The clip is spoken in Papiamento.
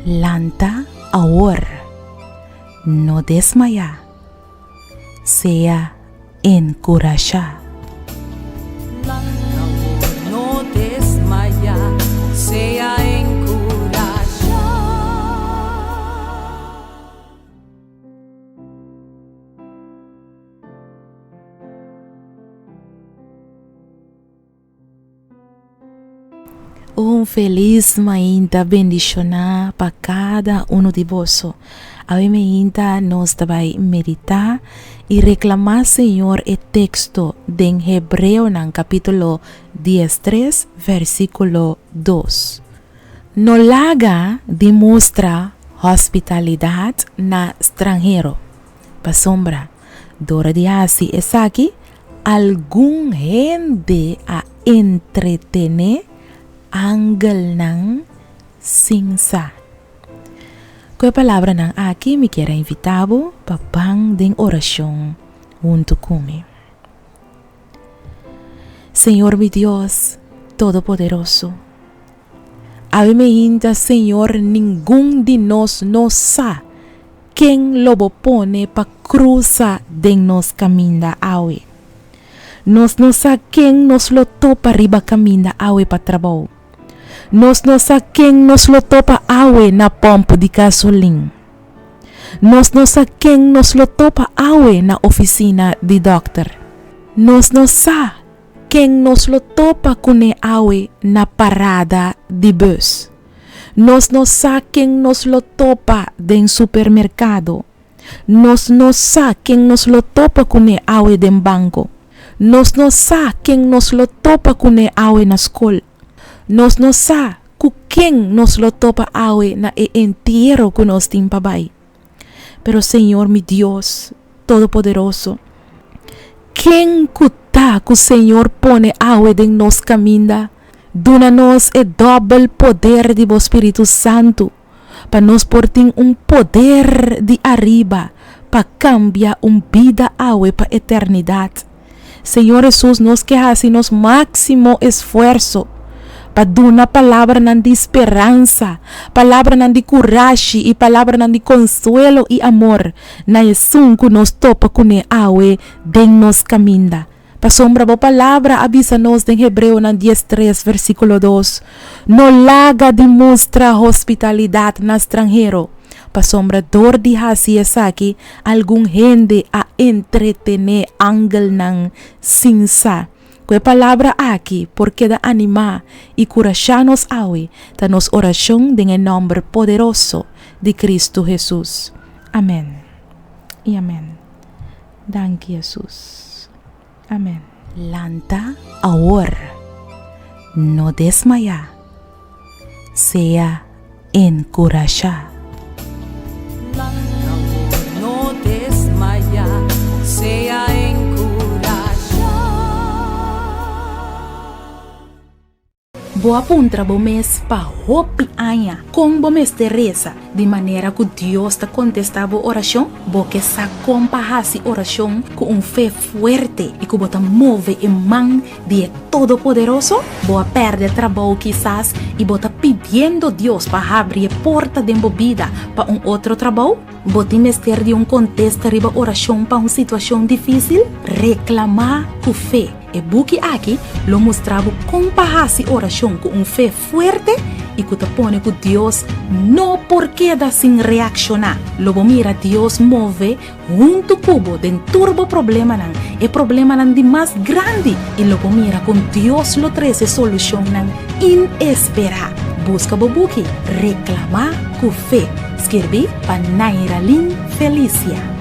Lanta awor, no desmayá, sea enkurashá. Lanta awor, no desmayá, sea enkurashá. Un felis mainta bendishoná pa kada unu di boso. Awe mainta nos ta bai meditá i reklamá Señor e teksto den Hebreonan kapítulo diestres versíkulo dos. No laga di mustra hospitalidat na stranhero, pasobra dor di hasi esaki Algun hende a entretené angelnan sin sa. Ku e palabranan aki mi kier a invitá bo pa ban den orashon huntu ku mi. Señor mi Dios Todopoderoso, awe mi hinta Señor ningun di nos no sa Ken lo bo pone pa krusa den nos kaminda awe? Nos no sa ken nos lo topa riba kaminda awe pa trabou. Nos no sa ken nos lo topa awe na pòmp di gasolin. Nos no sa ken nos lo topa awe na ofisina di dòkter. Nos no sa ken nos lo topa kuné awe na parada di bùs. Nos no sa ken nos lo topa den supermerkado. Nos no sa ken nos lo topa kuné awe den banko. Nos no sa ken nos lo topa kuné awe na skol. Nos no sa ku ken nos lo topa awe na e entiero ku nos tin pa bai. Pero Señor mi Dios Todopoderoso, ken ku ta ku Señor pone awe den nos kaminda, duna nos e dòbel poder di bo Spiritu Santu, pa nos por tin un poder di ariba pa kambia un bida awe pa eternidat. Señor Hesus nos ke hasi nos máksimo esfuerso pa duna palabranan di speransa, palabranan di kurashi i palabranan di konsuelo i amor na esun ku nos topa kuné awe den nos kaminda. Pasobra bo palabra a bisa nos den Hebreonan diestres versíkulo dos, No laga di mustra hospitalidat na stranhero, pasobra dor di hasi esaki Algun hende a entretené angelnan sin sa. Ku e palabra aki por keda animá i kurashá nos awe ta nos orashon den e nòmber poderoso di Kristu Hesus. Amèn i amèn. Danki Hesus. Amèn. Lanta awor. No desmayá. Sea enkurashá. Lanta awor, no desmayá. Sea enkurashá. Bo a puntra bo mes pa hopi aña kon bo mester resa di manera ku Dios ta kontestá bo orashon? Bo ke sa kon pa hasi orashon ku un fe fuerte i ku bo ta move e man di e Todopoderoso? Bo a pèrdè trabou kisas i bo ta pidiendo Dios pa habri e porta den bo bida pa un otro trabou? Bo tin mester di un kontesta riba orashon pa un situashon difísil? Reklamá ku fe! E buki aki lo mustra bo kon pa hasi orashon ku un fe fuerte i ku ta pone ku Dios no por keda sin reakshoná. Lo bo mira Dios move Huntu ku bo den tur bo problemanan, e problemanan di mas grandi, i lo bo mira kon Dios lo trese solushonnan inesperá. Buska bo buki Reklamá ku Fe, skirbí pa Nairalyn Felicia.